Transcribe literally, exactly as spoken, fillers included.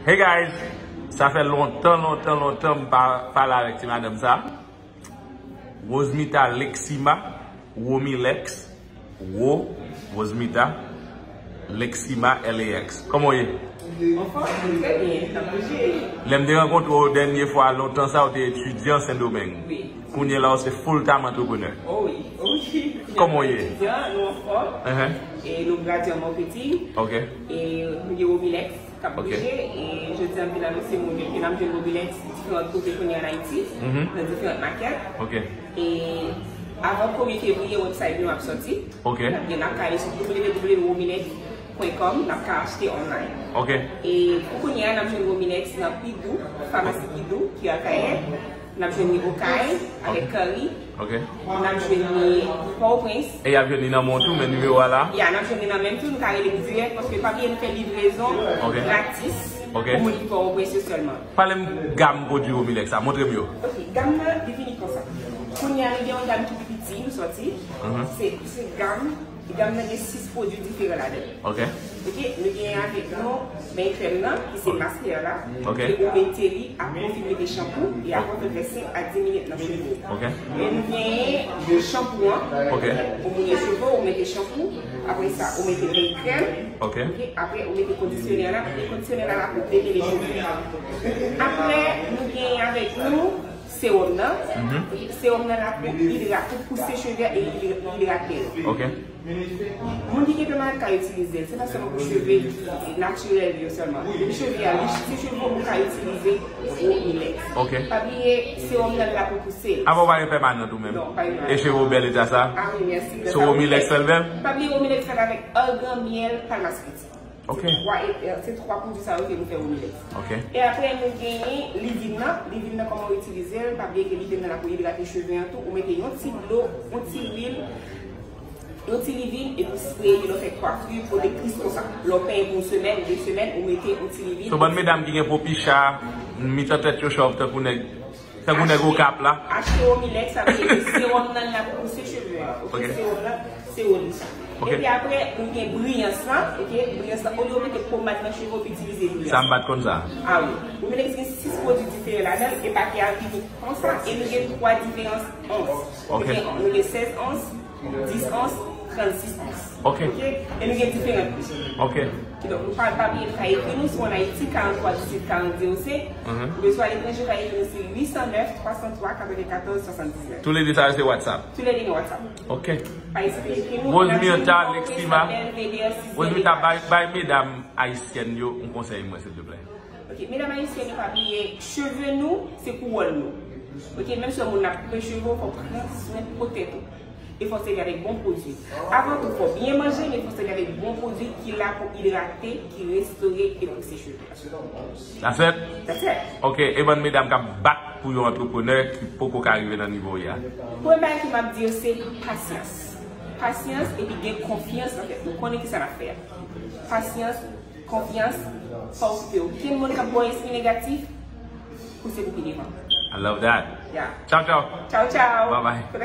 Hey guys, sa fè lontan, lontan, lontan m pa pale avèk ti madanm sa. Rosemita Lexima, Romilex, Ro, Rosemita, Lexima, L A X. Kòman w ye? Anfòm, trè byen, n ap bouje. Lè m te rankontre w dènye fwa, lontan sa, w te etidyan Sendomeng. Wi. Kounye la, w se full time entrepreneur. Oh wi, oh wi. Kòman w ye? Etidyan, nou anfòm. Uh-huh. E nou gradye an marketing. Ok. E nou gen Romilex k ap bouje. E jodi a, m vin anonse moun yo ke n ap jwenn Romilex diferan kote kounye a an Ayiti, nan diferan makèt. Ok. E avan premye fevriye, website nou ap sòti. Ok. N ap gen, n ap ka ale sou w w w point romilex point com, n ap ka achte online. Ok. E pou kounye a, n ap jwenn Romilex nan Pidou, famasi Pidou, ki Akayè. N ap jwenn li Okay avèk Kari. Ok. N ap jwenn li Pòtoprens. E y ap jwenn li nan men w tou, men nimewo a la? Ya, n ap jwenn li nan men m tou, nou ka rele m dirèk, paske pa bliye nou fè livrezon gratis pou moun ki Pòtoprens yo sèlman. Pale m gam pwodui Romilex sa, montre m yo. Ok, gam nan, li vini konsa. Kounye a, nou gen yon gam ki pi piti, nou sòti. Se, se gam Gam nan gen sis pwodui diferan ladan l. Ok. Ok, nou gen avèk nou beny krèm nan, ki se maskara la. Ok. E ou mete li apre w fin mete chanpou, e apre w fè sink a dis minit nan cheve w. Ok. E nou gen chanpou an. Ok. Ou mouye cheve w, ou mete chanpou, apre sa, ou mete beny krèm. Ok. Ok, apre, ou mete kondisyonè la, e kondisyonè la la pou demele cheve. Apre, nou gen avèk nou sewòm nan. Sewòm nan la pou idra-, pou pouse cheve a e idra-, idrate l. Ok. Moun ki gen pè malad ka itilize l, se pa sèlman pou cheve natirèl yo sèlman. Depi cheve a lich, si cheve w ka itilize Romilex. Ok. Pa bliye, sewòm nan la pou pouse l. Avan w pa gen pèmanan tou menm. Non, pa gen pèmanan. E cheve w bèl eta sa? Ah wi, mèsi. Se Romilex sèl menm? Pa bliye, Romilex fèt avèk algan, myèl, palmaspiti. Ok. Se twa e, se twa pwodui sa yo ke nou fè Romilex. Ok. E apre, nou genyen livin nan. Livin nan, kòman w itilize l? Pa bliye ke livin nan la pou idrate cheve an tou. Ou mete yon ti dlo, yon ti lwil, yon ti livin, epi w spreye li, lè w fè kwafi pwotektris konsa. Lè w penyen pou yon semèn, de semèn, ou mete yon ti livin. So, bann medam ki gen po picha, mitan tèt yo chòv, tankou nèg, tankou nèg Okap la. Achte Romilex, sa vle di sewòm nan la pou pouse cheve a. Ok, ok. Sewòm nan, se Romilex. Ok. Epi apre, ou gen briyans lan, ok? Briyans lan, olye w mete pomad nan cheve w, itilize briyans. Sa m pa t konn sa. Ah wi. Romilex gen sis pwodui diferan ladan l, e pakè a vini konsa, e nou gen twa diferans ons. Ok. Nou gen, nou gen sèz ons, dis ons, trannsis ons. Ok. Ok? E nou gen diferan pri. Ok. Kidonk, nou pa, pa bliye, nou ka ekri nou, si w ann Ayiti, karant twa dizuit karant zewo senk. Ou bezwen aletranje, ou ka ekri nou sou uit san nèf, twa san twa, katrevenkatòz, swasanndiznèf. Toulède sa yo se WhatsApp? Toulède gen WhatsApp. Ok. Pa ezite ekri nou. Rosemita Lexima. Rosemita, bay, bay medam ayisyèn yo yon konsèy mwen, silvouplè. Ok, medam ayisyèn yo, pa bliye, cheve nou, se kouwòn nou. Ok, menm si yon moun ap koupe cheve w, fò w pran swen pou tèt ou. E fò w sèvi avèk bon pwodui. Avan tou, fò w byen manje, men fò w sèvi avèk bon pwodui ki la pou idrate, ki restore e pouse cheve. That's it? That's it. Ok, e bann medam k ap bat pou yo antreprenè ki poko ka rive nan nivo w ye a. Premye bagay ke m ap di yo se pasyans. Pasyans epi gen konfyans nan tèt nou. Konnen kisa n ap fè a. Pasyans, konfyans, pa okipe okenn moun k ap ba w espri negatif, pouse pou pi devan. I love that. Yeah. Tchaw, tchaw. Tchaw, tchaw. Bye, bye.